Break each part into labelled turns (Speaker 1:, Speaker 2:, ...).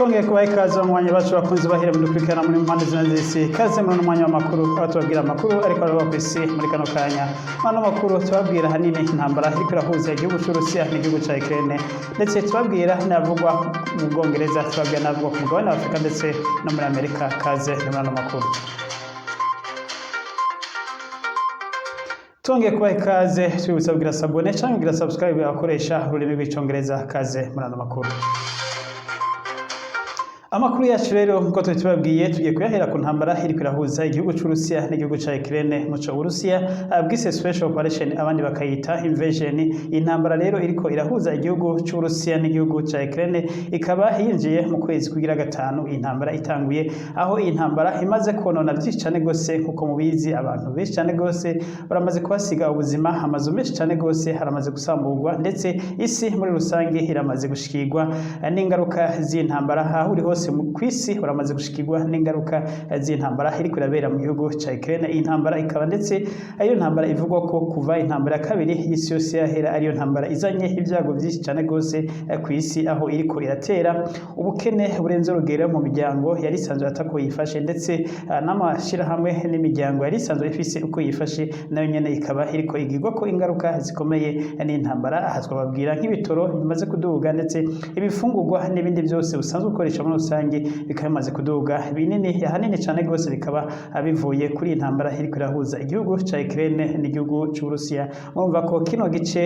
Speaker 1: Twongeye kubaha ikaze mu mwanya bacu bakunze bahera muri dukurikirana muri mpande zine z'isi. Ikaze muri uno mwanya w'amakuru, aho tubabwira amakuru ariko aravugwa ku isi muri kano kanya. Ano makuru tubabwira ahanini intambara iriko irahuza igihugu c'Uburusiya n'igihugu ca Ukraine, ndetse tubabwira n'ayavugwa mu Bwongereza, tubabwira n'ayavugwa ku mugabane wa Afurika ndetse no muri Amerika. Kaze ni muri ano makuru. Twongeye kubaha ikaze, tubibutsa kugira s'abonner canke kugira subscribe abakoresha ururimi rw'Icongereza. Kaze muri ano makuru. Amakuru yacu rero, nkuko twari tubabwiye, tugiye kuyahera ku ntambara iriko irahuza igihugu c'Uburusiya n'igihugu ca Ukraine, muco Uburusiya bwise special operation, abandi bakayita invasion. Intambara rero iriko irahuza igihugu c'Uburusiya n'igihugu ca Ukraine ikaba yinjiye mu kwezi kugira gatanu intambara itanguye, aho iyi ntambara imaze konona vyinshi cane gose. Nkuko mubizi, abantu benshi cane gose baramaze kuhasiga ubuzima, amazu menshi cane gose haramaze gusamburwa, ndetse isi muri rusange iramaze gushikirwa n'ingaruka z'intambara. Aho uri hose kw'isi uramaze gushikirwa n'ingaruka z'intambara iriko irabera mu gihugu ca Ukraine. Iyi ntambara ikaba ndetse ariyo ntambara ivugwa ko kuva intambara ya kabiri y'isi yose yahera ariyo ntambara izanye ibyago vyinshi cane gose kw'isi, aho iriko iratera ubukene burenze urugero mu miryango yari isanzwe atako yifashe, ndetse n'amashirahamwe n'imiryango yari isanzwe ifise uko yifashe nayo nyene ikaba iriko igirwako ingaruka zikomeye n'intambara. Aha twababwira nk'ibitoro bimaze kuduga, ndetse ibifungurwa n'ibindi byose usanzwe ukoresha muri rusange bikaba bimaze kuduga binini, ahanini cane gose bikaba bivuye kuri iyi ntambara iriko irahuza igihugu ca Ukraine n'igihugu c'Uburusiya. Murumva ko kino gice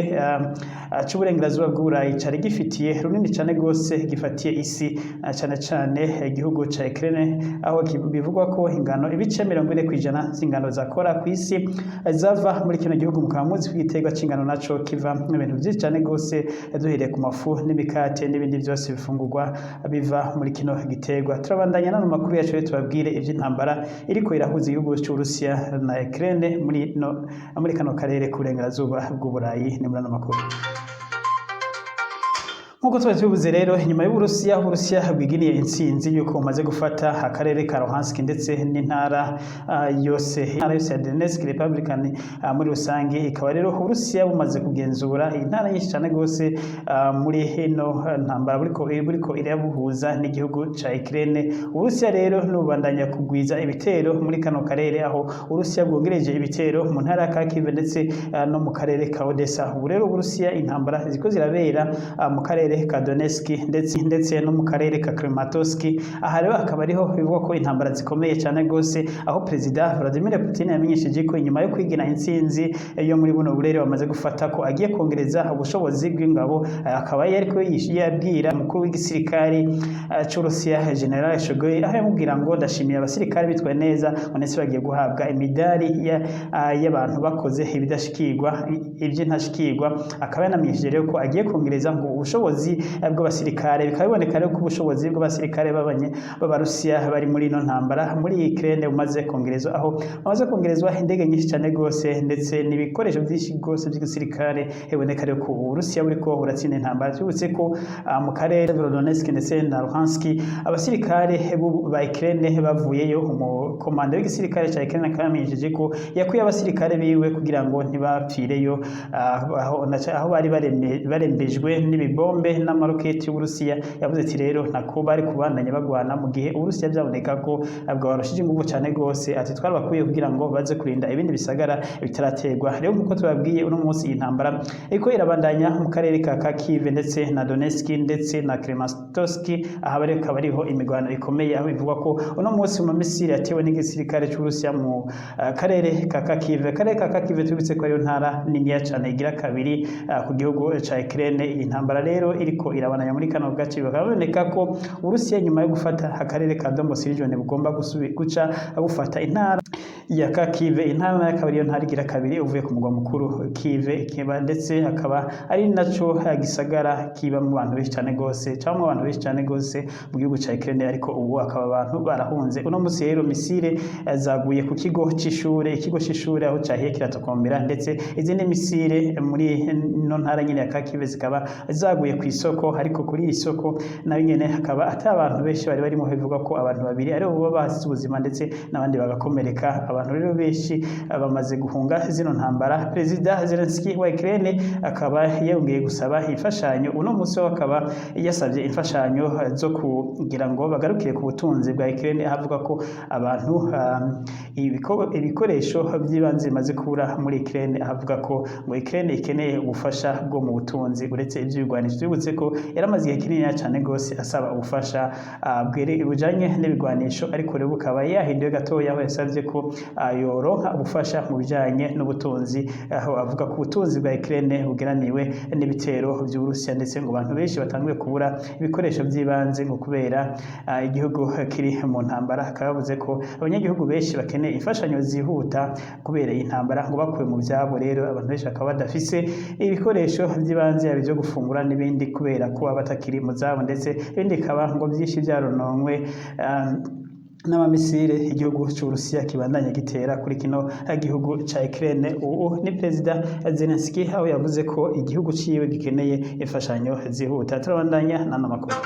Speaker 1: c'uburengerazuba bw'Uburayi cari gifitiye runini cane gose, gifatiye isi, cane cane igihugu ca Ukraine, aho bivugwa ko ingano, ibice 40% z'ingano zakora kw'isi zava muri kino gihugu. Mukaba muzi ko igiterwa c'ingano naco kiva mu bintu vyinshi cane gose, duhereye ku mafu n'imikate n'ibindi byose bifungurwa biva muri kino giterwa. Turabandanya n'ano makuru yacu rero, tubabwire ivy'intambara iriko irahuza igihugu c'Uburusiya na Ukraine muri kano karere k'uburengerazuba bw'Uburayi. Ni muri ano makuru. Nk'uko twari tubivuze rero, inyuma y'Uburusiya, Uburusiya bwiginiye intsinzi yuko bumaze gufata akarere ka Luhansk ndetse n'intara yose, intara yose ya Donetsk Republican muri rusange. Ikaba rero Uburusiya bumaze kugenzura intara nyinshi cyane gose muri hino ntambara buriko irabuhuza n'igihugu ca Ukraine. Uburusiya rero nubandanya kugwiza ibitero muri kano karere, aho Uburusiya bwongereje ibitero mu ntara ya Kharkiv ndetse no mu karere ka Odessa. Ubu rero Uburusiya intambara ziriko zirabera mu karere ka Donetsk ndetse no mu karere ka Kramatorsk. Aha rero akaba ariho bivugwa ko intambara zikomeye cyane gose, aho Perezida Vladimir Putin yamenyesheje ko inyuma yo kwigina intsinzi yo muri buno burere bamaze gufata, ko agiye kongereza ubushobozi bw'ingabo. Akaba yariko yabwira umukuru w'igisirikare c'Uburusiya, General Shoigu, aho yamubwira ngo: "Ndashimiye abasirikare bitwaye neza," ngo ndetse bagiye guhabwa imidari y'abantu bakoze ibidashikirwa, iby'intashikirwa. Akaba yanamenyesheje rero ko agiye kongereza ngo ubushobozi bw'abasirikare. Bikaba biboneka rero ko ubushobozi bw'abasirikare b'Abarusiya bari muri ino ntambara muri Ukraine bumaze kongerezwa, aho bamaze kongerezwa indege nyinshi cyane gose ndetse n'ibikoresho byinshi gose by'igisirikare. Biboneka rero ko Uburusiya buriko buratsinda intambara. Tubibutse ko mu karere Donetsk ndetse na Luhansk abasirikare ba Ukraine bavuyeyo. Umukomanda w'igisirikare ca Ukraine akaba yamenyesheje ko yakuye abasirikare biwe kugira ngo ntibapfireyo, aho bari barembejwe n'ibibombe n'amaroketi y'Uburusiya. Yavuze ati rero ntako bari kubandanya bagwana mu gihe Uburusiya byaboneka ko bwabarushije inguvu cyane gose. Ati: "Twarabakuye kugira ngo baze kurinda ibindi bisagara bitaraterwa." Rero nkuko tubabwiye, uno munsi iyi ntambara iriko irabandanya mu karere ka Kharkiv ndetse na Donetsk ndetse na Kramatorsk. Aha bari akaba ariho imigwano ikomeye, aho bivugwa ko uno munsi mu misiri yatewe n'igisirikare c'Uburusiya mu karere ka Kharkiv. Akarere ka Kharkiv, tubitse ko ariyo ntara niniya cane igira kabiri ku gihugu ca Ukraine. Iyi ntambara rero iriko irabandanya muri kano gace. Bikaba biboneka ko Uburusiya nyuma yo gufata akarere ka Donbas region bugomba guca bufata intara ya Kharkiv, intara nayo akaba ariyo ntara igira kabiri uvuye ku mugwa mukuru Kiev, kiba ndetse akaba ari naco gisagara kibamwo abantu benshi cane gose, cyangwa abantu benshi cane gose mu gihugu ca Ukraine, ariko ubu akaba abantu barahunze. Uno musi rero misile zaguye ku kigo c'ishure, ikigo c'ishure aho cahiye kiratokombera, ndetse izindi misile muri no ntara nyene ya Kharkiv zikaba zaguye ku isoko, ariko kuri iyi soko nayo nyene hakaba ata abantu benshi bari barimo. Bivugwa ko abantu babiri aribo baba basize ubuzima ndetse n'abandi bagakomereka. Abantu rero benshi bamaze guhunga zino ntambara. Perezida Zelensky wa Ukraine akaba yongeye gusaba imfashanyo. Uno munsi we akaba yasabye imfashanyo zo kugira ngo bagarukire ku butunzi bwa Ukraine, aho avuga ko abantu ibikoresho by'ibanze bimaze kubura muri Ukraine, aho avuga ko ngo Ukraine ikeneye ubufasha bwo mu butunzi uretse ivy'ibigwanisho. Twibutse ko yaramaze igihe kinini cyane gose asaba ubufasha bujanye n'ibigwanisho, ariko rero bukaba yahinduye gatoya, aho yasavye ko yoronka ubufasha mu bijanye n'ubutunzi, aho avuga ko ubutunzi bwa Ukraine bugeramiwe n'ibitero vy'Uburusiya, ndetse ngo abantu benshi batanguye kubura ibikoresho by'ibanze ngo kubera igihugu kiri mu ntambara. Akaba yavuze ko abanyagihugu benshi bakeneye imfashanyo zihuta kubera iyi ntambara, ngo bakuwe mu vyabo. Rero abantu benshi bakaba badafise ibikoresho by'ibanze, yaba ivyo gufungura n'ibindi, kubera kuba batakiri mu zabo, ndetse ibindi bikaba ngo vyinshi vyarononwe n'amamisire igihugu c'Uburusiya kibandanya gitera kuri kino gihugu ca Ukraine. Ubu ni Perezida Zelensky, aho yavuze ko igihugu ciwe gikeneye imfashanyo zihuta. Turabandanya n'ano makuru.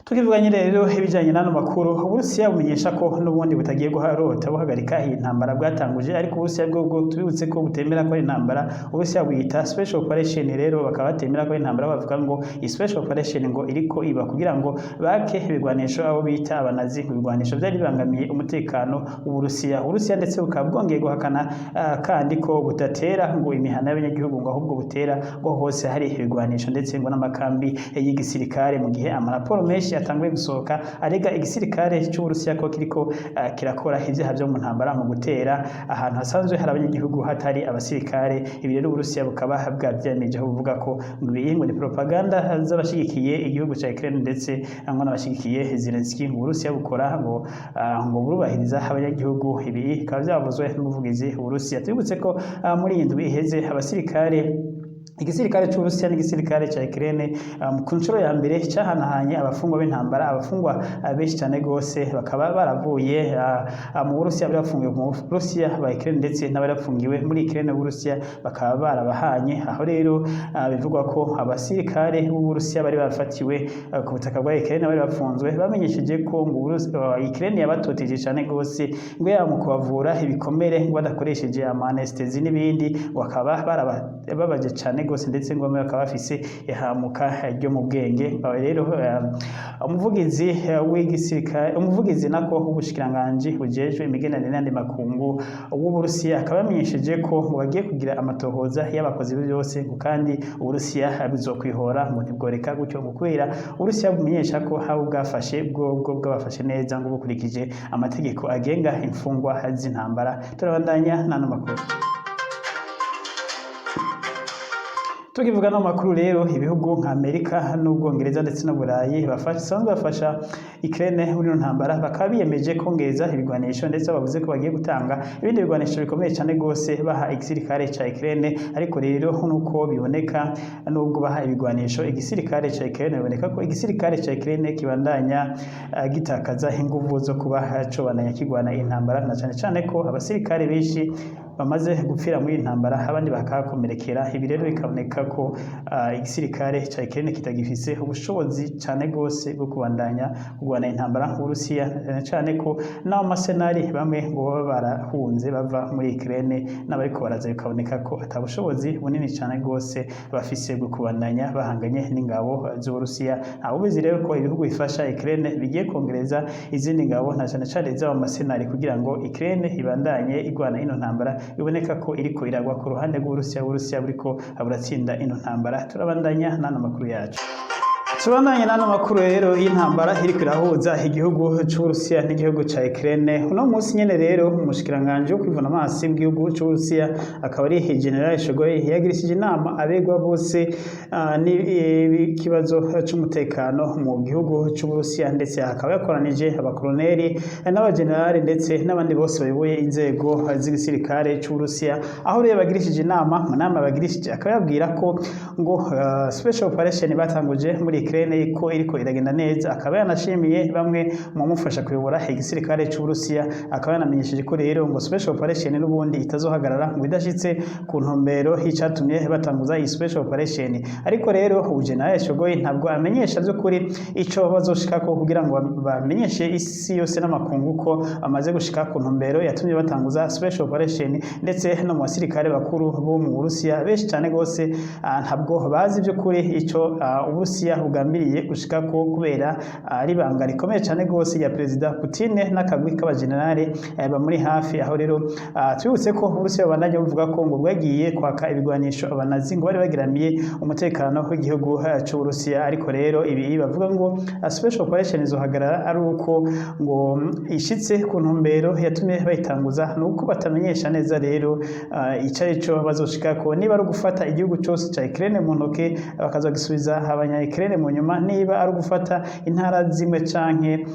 Speaker 1: Tukivuganye rero ibijanye n'ano makuru, Uburusiya bumenyesha ko n'ubundi butagiye guharota buhagarika iyi ntambara bwatanguje, ariko Uburusiya bwo tubibutse ko butemera ko ari intambara. Uburusiya bwita special operation. Rero bakaba batemera ko ari intambara, bavuga ngo iyi special operation ngo iriko iba kugira ngo bake ibigwanisho abo bita abanazi, ngo ibigwanisho vyari bibangamiye umutekano w'Uburusiya. Uburusiya ndetse bukaba bwongeye guhakana kandi ko budatera ngo imihana y'abanyagihugu, ngo ahubwo butera ngo hose hari ibigwanisho ndetse ngo n'amakambi y'igisirikare, mu gihe amaraporo menshi yatanguye gusohoka arega igisirikare c'Uburusiya ko kiriko kirakora ivyaha vyo mu ntambara mu gutera ahantu hasanzwe hari abanyagihugu hatari abasirikare. Ibi rero Uburusiya bukaba bwavyemeje, aho buvuga ko ngo ibi ngo ni propaganda z'abashigikiye igihugu ca Ukraine ndetse ngo n'abashigikiye Zelensky, ngo Uburusiya bukora ngo burubahiriza abanyagihugu. Ibi bikaba vyavuzwe n'umuvugizi w'Uburusiya. Tubibutse ko muri iyi ndwi iheze abasirikare, igisirikare c'Uburusiya n'igisirikare ca Ukraine, ku nshuro ya mbere cahanahanye abafungwa b'intambara, abafungwa benshi cane gose bakaba baravuye mu Burusiya, bari bafungiwe mu Burusiya ba Ukraine, ndetse n'abari bafungiwe muri Ukraine b'Uburusiya bakaba barabahanye. Aho rero bivugwa ko abasirikare b'Uburusiya bari bafatiwe ku butaka bwa Ukraine bari bafunzwe bamenyesheje ko ngo Ukraine yabatoteje cane gose, ngo yaba mu kubavura ibikomere ngo badakoresheje ama anesthésie n'ibindi, bakaba barababaje cane gose, ndetse ngo bamwe bakaba bafise ihamuka ryo mu bwenge. Aba rero umuvugizi w'igisirikare, umuvugizi nako w'ubushikiranganji bujejwe imigenderanire n'ayandi makungu w'Uburusiya, akaba yamenyesheje ko ngo bagiye kugira amatohoza y'abakozi byose, ngo kandi Uburusiya buzokwihora, ngo ntibworeka gutyo, ngo kubera Uburusiya bumenyesha ko habo bwafashe bwobwo bwabafashe neza, ngo bukurikije amategeko agenga imfungwa z'intambara. Turabandanya n'ano makuru. Tukivuga no makuru rero, ibihugu nka Amerika n'Ubwongereza ndetse n'Uburayi basanzwe bafasha Ukraine muri ino ntambara bakaba biyemeje kongereza ibigwanisho, ndetse bavuze ko bagiye gutanga ibindi bigwanisho bikomeye cyane gose baha igisirikare ca Ukraine. Ariko rero nuko biboneka, nubwo baha ibigwanisho igisirikare ca Ukraine, biboneka ko igisirikare ca Ukraine kibandanya gitakaza inguvu zo kuba cobandanya kigwana intambara, na cane cane ko abasirikare benshi bamaze gupfira muri iyi ntambara, abandi bakahakomerekera. Ibi rero bikaboneka ko igisirikare ca Ukraine kitagifise ubushobozi cane gose bwo kubandanya kurwana intambara nk'Uburusiya, cane cane ko n'abo masenari bamwe ngo baba barahunze bava muri Ukraine n'abariko baraza, bikaboneka ko ata bushobozi bunini cane gose bafise bwo kubandanya bahanganye n'ingabo z'Uburusiya. Ntawubizi rero ko ibihugu bifasha Ukraine bigiye kongereza izindi ngabo, na cane cane iz'abo masenari, kugira ngo Ukraine ibandanye igwana ino ntambara biboneka ko iriko iragwa ku ruhande rw'Uburusiya. Uburusiya buriko buratsinda ino ntambara. Turabandanya n'ano makuru yacu. Tubandanye n'ano makuru rero y'intambara iriko irahuza igihugu c'Uburusiya n'igihugu ca Ukraine. Uno munsi nyene rero umushikiranganji wo kwivuna amazi w'igihugu c'Uburusiya, akaba ari General Shoigu, yagirishije inama abegwa bose n'ikibazo c'umutekano mu gihugu c'Uburusiya, ndetse akaba yakoranije abakoloneli n'abagenerali ndetse n'abandi bose bayoboye inzego z'igisirikare c'Uburusiya, aho rero bagirishije inama. Mu nama bagirishije akaba yabwira ko ngo special operation batanguje muri Ukraine ko iriko iragenda neza, akaba yanashimiye bamwe mu mufasha kuyobora igisirikare c'Uburusiya. Akaba yanamenyesheje ko rero ngo special operation n'ubundi itazohagarara ngo idashitse ku ntumbero y'icatumye batanguza iyi special operation. Ariko rero ubu General Shoigu ntabwo amenyesha by'ukuri ico bazoshikako kugira ngo bamenyeshe isi yose n'amakungu ko bamaze gushika ku ntumbero yatumye batanguza special operation. Ndetse no mu basirikare bakuru bo mu Burusiya benshi cyane gose ntabwo bazi by'ukuri ico Uburusiya bugambiriye gushikako, kubera ari ibanga rikomeye cyane gose ya Perezida Putin n'akagwi k'abajenerali bamuri hafi. Aho rero twibutse ko Uburusiya bubandanya buvuga ko ngo bwagiye kwaka ibigwanisho abanazi ngo bari bagiramiye umutekano w'igihugu c'Uburusiya. Ariko rero ibi bavuga ngo special operation izohagarara ari uko ngo ishitse ku ntumbero yatumye bayitanguza, nuko batamenyesha neza rero ico arico bazoshikako, niba ari ugufata igihugu cose ca Ukraine mu ntoke bakazogisubiza abanya Ukraine mu nyuma, niba ari ugufata intara zimwe, canke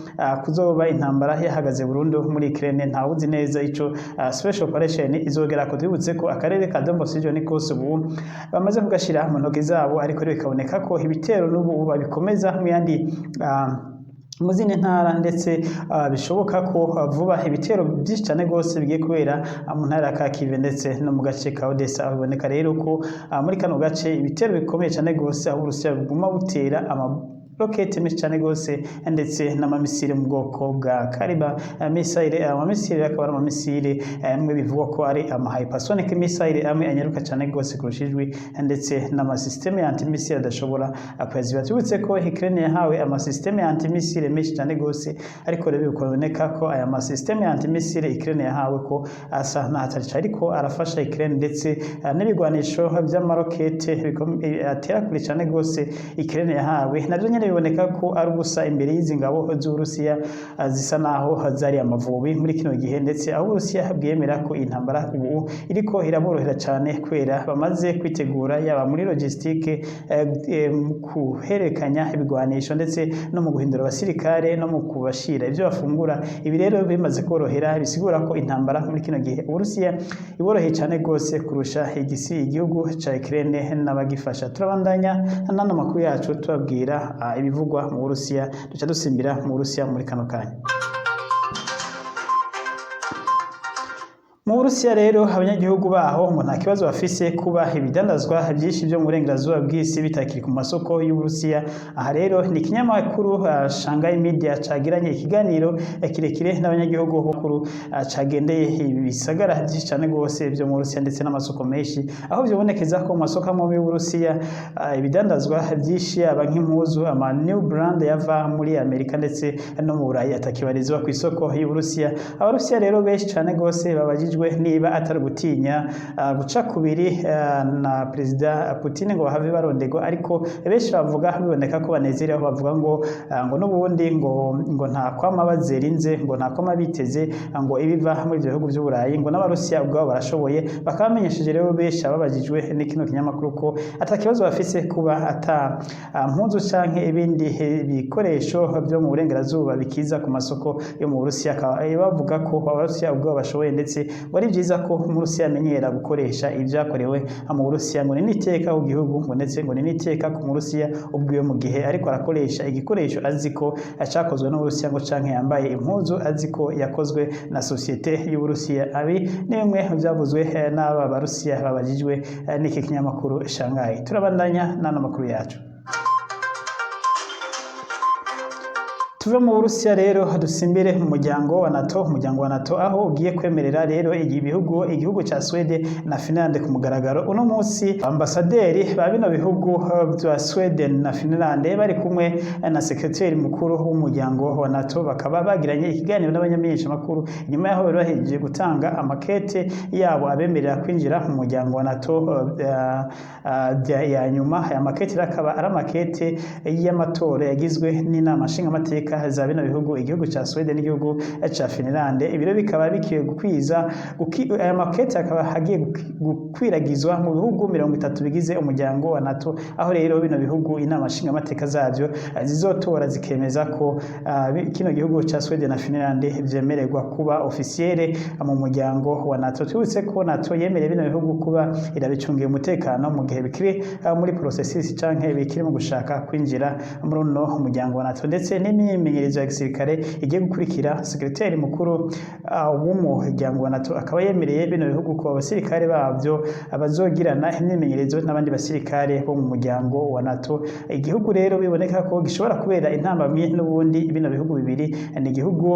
Speaker 1: kuzoba intambara yahagaze burundu muri Ukraine. Ntawuzi neza ico special operation izogera ko. Twibutse ko akarere ka Donbas region kose ubu bamaze kugashira mu ntoke zabo, ariko rero bikaboneka ko ibitero n'ubu babikomeza mu yandi mu zindi ntara, ndetse bishoboka ko vuba ibitero byinshi cyane rwose bigiye kubera mu ntara ya Kharkiv ndetse no mu gace ka Odessa, aho biboneka rero ko muri kano gace ibitero bikomeye cyane rwose, aho Uburusiya buguma butera ama rokete menshi cyane rwose ndetse n'amamisile mu bwoko bwa Kalibr missile. Amamisile akaba ari amamisile amwe bivugwa ko ari ama hypersonic missile, amwe anyaruka cyane rwose kurusha ijwi, ndetse n'amasysteme ya antimissile adashobora kuyaziba. Tubutse ko Ukraine yahawe amasysteme ya antimissile menshi cyane rwose, ariko rero bikaboneka ko aya masysteme ya antimissile Ukraine yahawe ko asa n'ahatari, ariko arafasha Ukraine, ndetse n'ibigwanisho by'amarokete atera kure cyane rwose Ukraine yahawe navyo nyene biboneka ko ari ubusa imbere y'izi ngabo z'Uburusiya zisa naho zari amavubi muri kino gihe, ndetse aho Uburusiya bwemera ko intambara ubu iriko iraborohera cyane kubera bamaze kwitegura, yaba muri logistique, mu guhererekanya ibigwanisho, ndetse no mu guhindura abasirikare no mu kubashira ibyo bafungura. Ibi rero bimaze korohera, bisigura ko intambara muri kino gihe Uburusiya iboroheye cyane rwose kurusha igihugu ca Ukraine n'abagifasha. Turabandanya n'ano makuru yacu tubabwira ibivugwa mu Burusiya. Duca dusimbira mu Burusiya muri kano kanya. Mu Burusiya rero abanyagihugu baho ngo nta kibazo bafise kuba ibidandazwa byinshi byo mu burengerazuba bw'isi bitakiri ku masoko y'Uburusiya. Aha rero ni ikinyamakuru Shanghai Media cagiranye ikiganiro kirekire n'abanyagihugu bakuru, cagendeye ibisagara byinshi cyane rwose byo mu Burusiya ndetse n'amasoko menshi, aho byibonekeza ko mu masoko amwe y'Uburusiya ibidandazwa byinshi, aba nk'impuzu, ama new brand yava muri Amerika ndetse no mu Burayi, atakibarizwa ku isoko y'Uburusiya. Abarusiya rero benshi cyane rwose babajijwe niba atari gutinya guca kubiri na Perezida Putin ngo bahave barondegwa, ariko benshi bavuga biboneka ko banezerewe, bavuga ngo n'ubundi ngo nta kwama bazerinze, ngo nta kwama biteze ngo ibiva muri ibyo bihugu by'Uburayi, ngo n'Abarusiya ubwabo barashoboye. Bakaba bamenyesheje rero benshi ababajijwe n'ikino kinyamakuru ko atakibazo bafise kuba ata mpuzu canke ibindi bikoresho byo mu burengerazuba bikiza ku masoko yo mu Burusiya. Bavuga ko Abarusiya ubwabo bashoboye, ndetse ngo ari byiza ko Umurusiya amenyera gukoresha ibyakorewe mu Burusiya, ngo ni n'iteka ku gihugu, ngo ndetse ngo ni n'iteka ku Murusiya ubwiwe mu gihe ariko arakoresha igikoresho azi ko cakozwe n'Uburusiya, ngo canke yambaye impuzu azi ko yakozwe na sosiyete y'Uburusiya. Abi ni bimwe mu byavuzwe n'aba Barusiya babajijwe n'iki kinyamakuru Shanghai. Turabandanya n'ano makuru yacu. Tuve mu Burusiya rero dusimbire mu muryango wa NATO. Umuryango wa NATO aho ugiye kwemerera rero ibihugu, igihugu ca Sweden na Finland ku mugaragaro. Uno munsi ambasaderi ba bino bihugu bya Sweden na Finland bari kumwe na sekreteri mukuru w'umuryango wa NATO, bakaba bagiranye ikiganiro n'abanyamenyeshamakuru inyuma yaho bari bahejeje gutanga amakete yabo abemerera kwinjira mu muryango wa NATO ya nyuma. Aya makete rero akaba ari amakete y'amatora yagizwe n'inama nshingamateka nshingamateka za bino bihugu, igihugu ca Sweden n'igihugu ca Finland. Ibiro bikaba bikiye gukwiza aya makete akaba agiye gukwiragizwa mu bihugu 30 bigize umuryango wa NATO, aho rero bino bihugu inama nshingamateka zavyo zizotora zikemeza ko kino gihugu ca Sweden na Finland vyemererwa kuba officiel mu muryango wa NATO. Twibutse ko NATO yemereye bino bihugu kuba irabicungiye umutekano mu gihe bikiri muri processus canke bikiri mu gushaka kwinjira muri uno muryango wa NATO, ndetse n'imyimenyerezo ya gisirikare igiye gukurikira. Sekreteri mukuru w'umuryango wa NATO akaba yemereye bino bihugu ko abasirikare babyo bazogirana imyimenyerezo n'abandi basirikare bo mu muryango wa NATO. Igihugu rero biboneka ko gishobora kubera intambamyi n'ubundi bino bihugu bibiri ni igihugu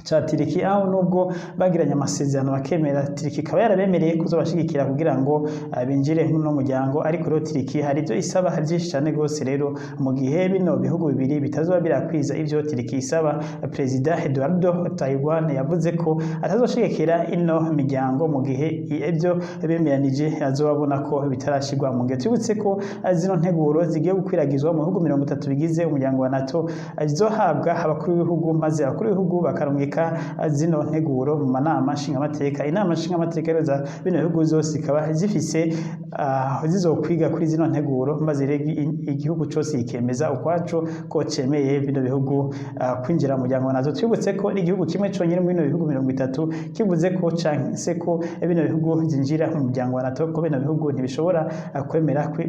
Speaker 1: ca Turiki, aho nubwo bagiranye amasezerano bakemera, Turiki ikaba yarabemereye kuzobashigikira kugira ngo binjire muri muryango, ariko rero Turiki hari ibyo isaba byinshi cyane rwose. Rero mu gihe bino bihugu bibiri bitazoba birakwiza ivyo Turiki isaba, Perezida Eduardo Taiwan yavuze ko atazoshigikira ino miryango mu gihe ibyo bemeranije azobabona ko bitarashirwa mu ngiro. Twibutse ko zino nteguro zigiye gukwiragizwa mu bihugu 30 bigize umuryango wa NATO, zizohabwa abakuru b'ibihugu, maze abakuru b'ibihugu bakarungika zino nteguro mu manama nshingamateka. Inama nshingamateka rero za bino bihugu zose zikaba zifise zizokwiga kuri zino nteguro, maze rero igihugu cose kikemeza ukwaco ko cemeye bino bihugu kwinjira mu muryango wa NATO. Twibutse ko igihugu kimwe conyine mu bino bihugu 30 kivuze ko canse ko bino bihugu byinjira mu muryango wa NATO, ko bino bihugu ntibishobora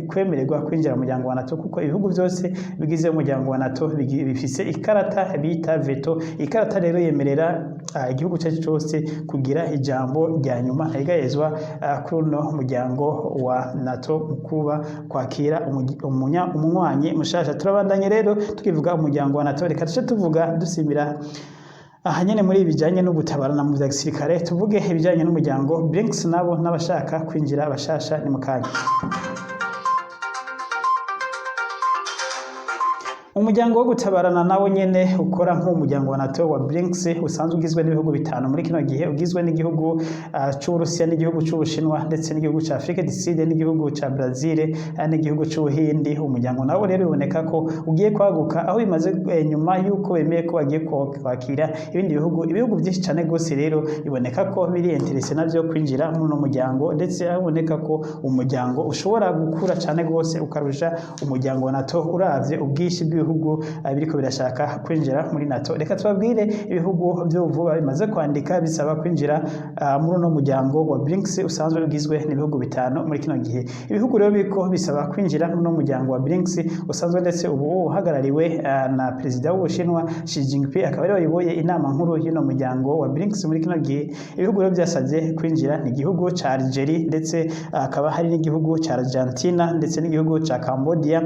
Speaker 1: kwemererwa kwinjira mu muryango wa NATO, kuko ibihugu byose bigize umuryango wa NATO bifise ikarata bita veto. Ikarata rero yemerera igihugu cyacu cyose kugira ijambo rya nyuma ntegayezwa kuri uno muryango wa NATO mu kuba kwakira umunywanyi mushasha. Turabandanye rero tukivuga umuryango wa NATO, reka tuce tuvuga dusimira aha nyene muri ibijanye no gutabarana mu bya gisirikare, tuvuge ibijanye n'umuryango BRICS nabo n'abashaka kwinjira abashasha. Ni mukanya. Umuryango wo gutabarana nawo nyene ukora nk'umuryango wa NATO wa BRICS, usanzwe ugizwe n'ibihugu bitanu muri kino gihe, ugizwe n'igihugu c'Uburusiya n'igihugu c'Ubushinwa ndetse n'igihugu ca Afrique du Sud n'igihugu ca Brazil n'igihugu c'Ubuhindi. Umuryango nawo rero biboneka ko ugiye kwaguka, aho bimaze nyuma y'uko bemeye ko bagiye kwakira ibindi bihugu, ibihugu byinshi cane gose rero biboneka ko biri intéressé navyo kwinjira muri uno muryango, ndetse aho biboneka ko umuryango ushobora gukura cane gose ukarusha umuryango wa NATO uravye ubwinshi bw'ibihugu biriko birashaka kwinjira muri NATO. Reka tubabwire ibihugu byo vuba bimaze kwandika bisaba kwinjira muri uno muryango wa BRICS usanzwe ugizwe n'ibihugu bitanu muri kino gihe. Ibihugu rero biriko bisaba kwinjira muri uno muryango wa BRICS usanzwe ndetse ubu uhagarariwe na perezida w'Ubushinwa Xi Jinping, akaba ariwe wayoboye inama nkuru y'uno muryango wa BRICS muri kino gihe. Ibihugu rero byasabye kwinjira ni igihugu ca Algeria, ndetse akaba hari n'igihugu ca Argentina, ndetse n'igihugu ca Cambodia,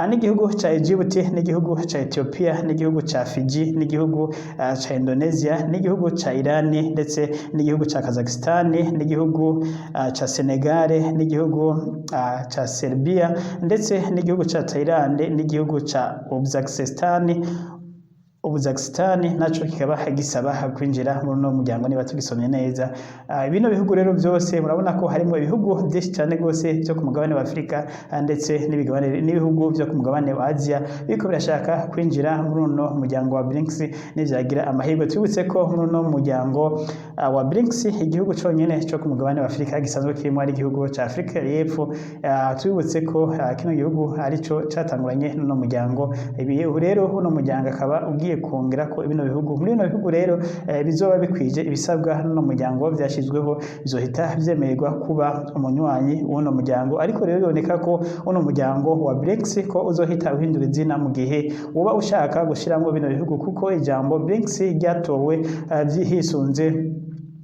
Speaker 1: n'igihugu ca Egypt, n'igihugu ca Ethiopia, n'igihugu ca Fiji, n'igihugu ca Indonesia, n'igihugu ca Iran, ndetse n'igihugu ca Kazakhstan, n'igihugu ca Senegal, n'igihugu ca Serbia, ndetse n'igihugu ca Thailand, n'igihugu ca Uzbekistan. Uzbekistan naco kikaba gisaba kwinjira muri uno muryango niba tugisomye neza. Bino bihugu rero byose murabona ko harimo ibihugu byinshi cyane rwose byo ku mugabane wa Afurika, ndetse n'ibigabane n'ibihugu byo ku mugabane wa Asia biriko birashaka kwinjira muri uno muryango wa BRICS nivyagira amahirwe. Twibutse ko muri uno muryango wa BRICS igihugu conyene cyo ku mugabane wa Afurika gisanzwe kirimo ari igihugu ca Afurika y'Epfo. Twibutse ko kino gihugu arico catanguranye n'uno muryango. Ibi rero uno muryango akaba ugiye kongera ko bino bihugu. Muri bino bihugu rero bizoba bikwije ibisabwa n'uno muryango byashyizweho, bizohita byemererwa kuba umunywanyi w'uno muryango. Ariko rero biboneka ko uno muryango wa BRICS ko uzohita uhindura izina mu gihe uba ushaka gushiramwo bino bihugu, kuko ijambo BRICS ryatowe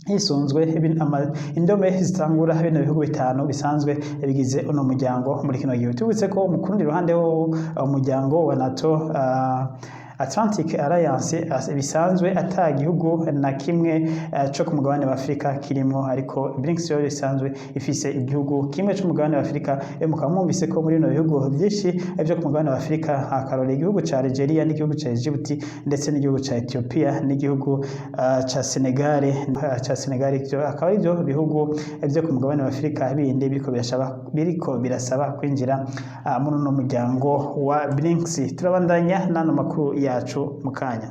Speaker 1: hisunzwe indome zitangura bino bihugu bitanu bisanzwe bigize uno muryango muri kino gihe. Tubutse ko mu kurundi ruhande wo umuryango wa NATO Atlantic Alliance bisanzwe ata gihugu na kimwe co ku mugabane wa Afrika kirimo, ariko BRICS yo bisanzwe ifise igihugu kimwe co mugabane wa Afrika. Mukaba mwumvise ko muri bino bihugu byinshi byo ku mugabane wa Afrika akarore igihugu ca Algeria n'igihugu ca Egypt ndetse n'igihugu ca Ethiopia n'igihugu ca Senegal, ivyo akaba ari byo bihugu byo ku mugabane wa Afrika bindi biriko birasaba kwinjira muri uno muryango wa BRICS. Turabandanya n'ano makuru yacu. yacu mu kanya.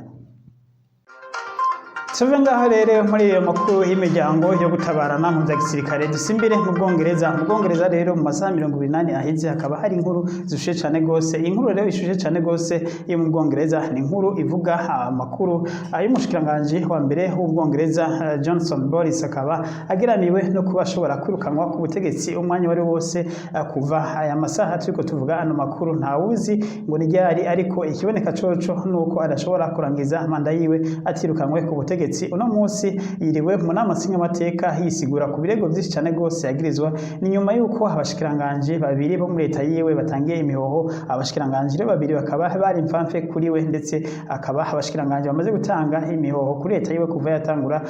Speaker 1: Tuve ngaho rero muri iyo makuru y'imiryango yo gutabarana mu bya gisirikare, dusimbire mu Bwongereza. Mu Bwongereza rero, mu masaha 28 aheze hakaba hari inkuru zishushe cyane gose. Inkuru rero ishushe cyane gose yo mu Bwongereza ni inkuru ivuga amakuru y'umushikiranganji wa mbere w'Ubwongereza, Johnson Boris, akaba ageramiwe no kuba ashobora kwirukanwa ku butegetsi umwanya wari wose. Kuva aya masaha turiko tuvuga ano makuru, ntawuzi ngo ni ryari, ariko ikiboneka coco nuko adashobora kurangiza manda yiwe atirukanwe ku butegetsi. Uno munsi yiriwe mu nama nshingamateka yisigura ku birego vyinshi cane gose yagirizwa. Ni nyuma yuko abashikiranganji babiri bo muri leta yiwe batangiye imihoho. Abashikiranganji rero babiri bakaba bari imfamfe kuri we, ndetse akaba abashikiranganji bamaze gutanga imihoho kuri leta yiwe kuva yatangura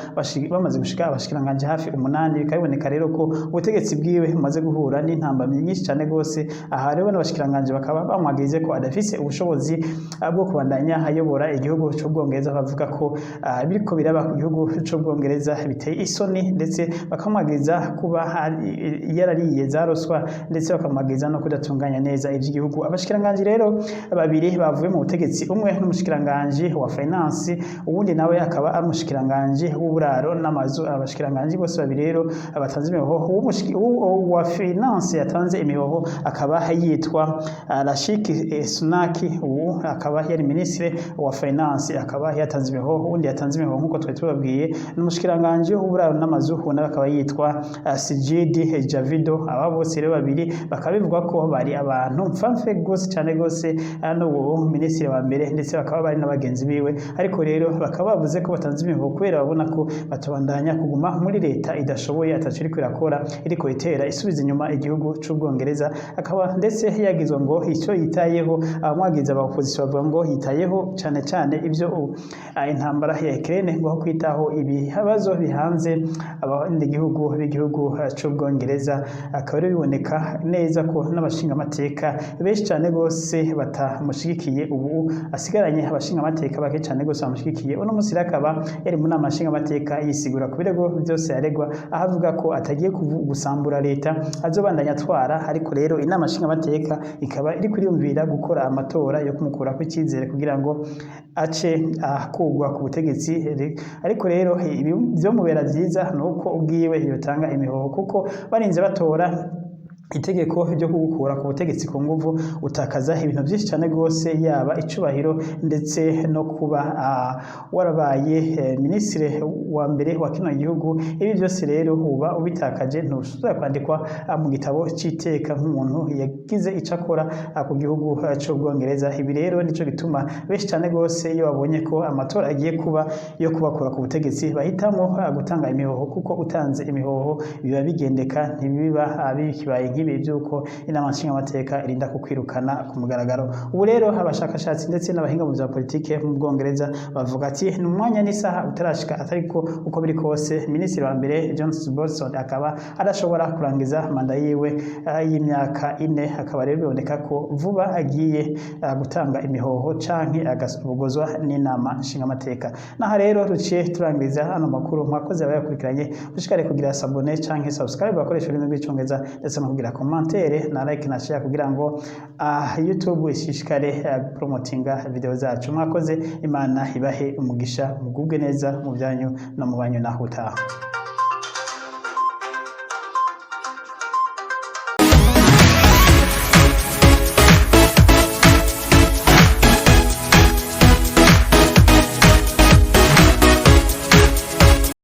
Speaker 1: bamaze gushika abashikiranganji hafi umunani. Bikaba biboneka rero ko ubutegetsi bwiwe bumaze guhura n'intambamyi nyinshi cane gose. Aha rero n'abashikiranganji bakaba bamwagirize ko adafise ubushobozi bwo kubandanya ayobora igihugu c'Ubwongereza. Bavuga ko biriko biraba ku gihugu c'Ubwongereza biteye isoni, ndetse bakamwagiriza kuba yarariye za ruswa, ndetse bakamwagiriza no kudatunganya neza ivy'igihugu. Abashikiranganji rero babiri bavuye mu butegetsi, umwe n'umushikiranganji wa finance, uwundi nawe akaba ari umushikiranganji w'uburaro n'amazu. Abashikiranganji bose babiri rero batanze imihoho, uwa finance yatanze imihoho akaba yitwa Rishi Sunak, ubu akaba yari ministre wa finance, akaba yatanze imihoho. Uwundi yatanze imihoho, nk'uko twari tubabwiye, n'umushikiranganji w'uburaro n'amazu, uwo nawe akaba yitwa Sajid Javid. Aba bose rero babiri bakaba bivugwa ko bari abantu mfamfe gose cyane gose n'uwo minisitiri wa mbere, ndetse bakaba bari n'abagenzi biwe. Ariko rero bakaba bavuze ko batanze imihoho kubera babona ko batobandanya kuguma muri leta idashoboye, ataco iriko irakora, iriko itera isubiza inyuma igihugu c'Ubwongereza. Akaba ndetse yagizwe ngo icyo yitayeho, abamwagiza aba opposition bavuga ngo yitayeho cane cane ivyo intambara ya Ukraine, ngo aho kwitaho ibibazo bihanze abandi gihugu b'igihugu c'Ubwongereza. Akaba rero biboneka neza ko n'abashingamateka benshi cane gose batamushigikiye. Ubu asigaranye abashingamateka bake cane gose bamushigikiye. Uno munsi rero akaba yari mu nama nshingamateka yisigura ku birego byose yaregwa, aho avuga ko atagiye gusambura leta, azobandanya atwara. Ariko rero inama nshingamateka ikaba iri kuriyumvira gukora amatora yo kumukurako icyizere kugira ngo ace akugwa ku butegetsi. Ariko rero ibi vyomubera vyiza ni uko ubwiwe yotanga imihoho, kuko barinze batora itegeko ryo kugukura ku butegetsi ku nguvu, utakaza ibintu byinshi cyane rwose, yaba icubahiro ndetse no kuba warabaye minisitiri wa mbere wa kino gihugu. Ibi byose rero uba ubitakaje, ntushobora kwandikwa mu gitabo c'iteka nk'umuntu yagize ico akora ku gihugu c'Ubwongereza. Ibi rero nico gituma benshi cyane rwose, iyo babonye ko amatora agiye kuba yo kubakura ku butegetsi, bahitamo gutanga imihoho, kuko utanze imihoho biba bigendeka, ntibiba bikibaye nk'ibi by'uko inama nshingamateka irinda kukwirukana ku mugaragaro. Ubu rero abashakashatsi ndetse n'abahinga mu bya politike mu Bwongereza bavuga ati ni umwanya n'isaha utarashika, atariko uko biri kose minisitiri wa mbere Johnson Bolson akaba adashobora kurangiza manda yiwe y'imyaka 4. Akaba rero biboneka ko vuba agiye gutanga imihoho canke agasubugozwa n'inama nshingamateka. Naha rero ruciye turangiriza hano makuru. Mwakoze abayakurikiranye. Ushikare kugira s'abonner canke subscribe bakoresha ururimi rw'Icongereza, ndetse no kugira commentaire na like na share, kugira ngo YouTube ishishikare promotinga video zacu. Mwakoze, Imana ibahe umugisha, mugubwe neza mu byanyu no mu banyu. Naho utaha.